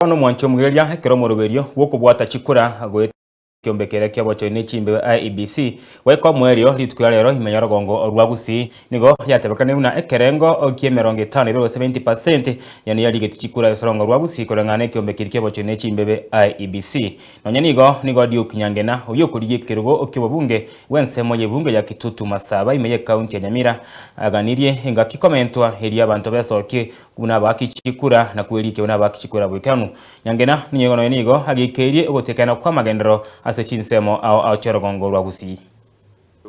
Bono omwanche omogereria ekero omoroberio bw'okobwata chikura goetera ekeombe keria ki'obochori ne chimbebe IEBC goika omoerio rituko ria rero ime y'orogongo rwa Gusii nigo yatebekanire buna ekerengo ki'emerongo etano na ibere gose 70% yaani yarigeti chikura ase orongo rwa Gusii koreng'ana nekeombe keria ki'obochori ne chimbebe IEBC. Nonya nigo nigo Duke Nyangena oyio okorigia ekerogo ki'obobunge bw'ensemo y'ebunge ya Kitutu Masaba ime y'ekaunti ya Nyamira aganirie engaki komentwa erio abanto besokie Buna abaaki chikura na kwerikia buna abaaki chikura boikeranu. Nyangena nigo nonya nigo ageikeirie ogotekana kw'amagenderero ase chinsemo ao ao chi'orogongo rwa Gusii.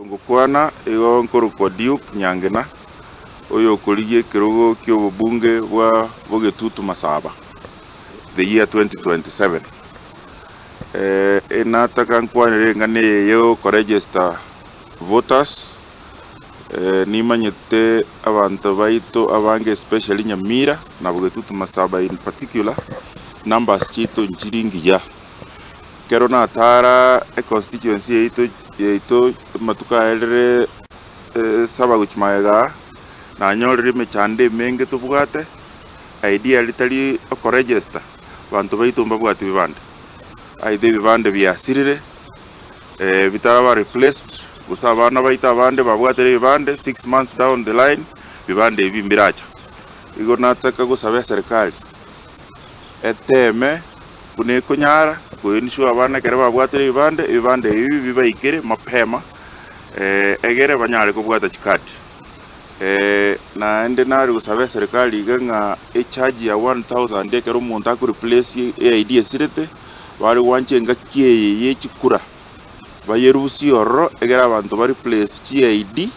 Ngokwana igo nkorokwa Duke Nyangena, oyokorigia ekerogo ki'obobunge bwa Bogetutu Masaba, the year 2027. Enataka nkwanere eng'ana eye yokoregister voters. Nimanyete abanto baito abange especially Nyamira na Bogetutu Masaba in particular, numbers chiaito nchiri ngiya. Ekero natara econstituency yaito yaito amatuko aerire saba gochia magega aa, nanyorire emechando emenge tobwate, ideally tari okoregister, abanto baito mbabwati bibande, aidha ebibande biasirire. Bitaraba replaced, gose abana baito abande babwatire ebibande 6 months down the line, bibande ebi mbiracha. Igo nataka gosaba eserikali, eteme buna ekonyara ko ensure abana ekero babwatire ebibande, ebibande ebi bibaikere mapema egere banyare kobwata chicard. Naende nare gosaba eserikali iga ng'a echarge ya 1000 ekero omonto ako replace eID esirete. Bare gwancha engaki eye ye chikura, bayerusie ororo egere abanto ba replace chi ID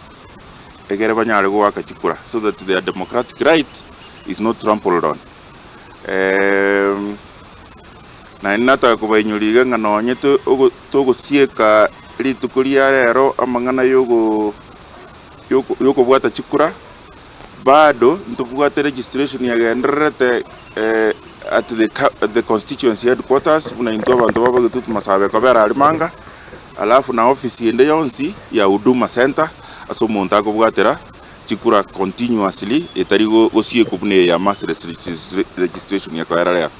egere banyare goaka chikura so that their democratic right is not trampled on. Naende nataka kobainyoria iga ng'a nonye to ogo togosieka rituko ria rero amang'ana yogo yoko yokobwata chikura, Bado ntobwate registration yagendererete at the at the constituency headquarters buna intwe abanto ba Bogetutu Masaaba ekobera aria Manga, alafu na ofisi ende yonsi ya Huduma Centre ase omonto akobwatera chikura continuously etari gosiekwa buna eye ya mass registration ekoera rero.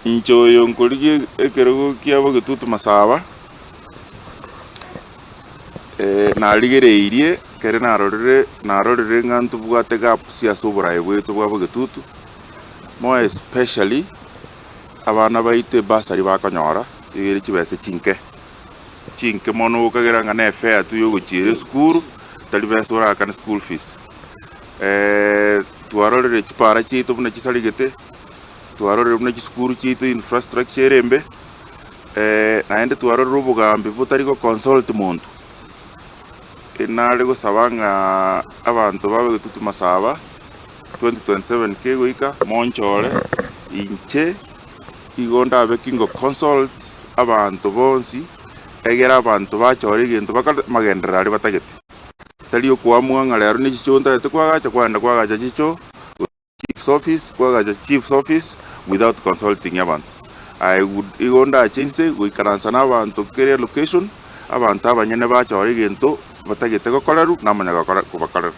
Inche oyo nkorigia ekerogo kia Bogetutu Masaaba. Narigereirie ekere narorire narorire ng'a ntobwate gaps ase oboraai bwaito bwa bogetutu, more especially abana baito ebursary bakonyora nigo ere chibesa chinke, chinke mono gokagera ng'a na efare tu ya ogochiera esukuru, tari besa orakane school fees. Twarorire chipara chiaito buna chisarigete, twarorire buna chisukuru chiaito infrastructure ere embe. Naende twarorire obogambi botari go consult monto, nare gosaba ng'a abanto babe Gitutu Masaba 2027 kegoika monchore inche igo ndabe ki ngo consult abanto bonsi egere abanto bachore egento bakore amagenderero aria batagete. Tari okoamua ng'a rero ne chichoo ntagete koagacha kwagenda koagacha chichoo. Chief's office, kwagacha chief's office without consulting abanto. I would igo ndache inse goikaransa na abanto kera location, abanto abanyene bachore egento batagete gokorerwa namanya gokora kobakorera.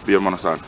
Mbuya mono sana.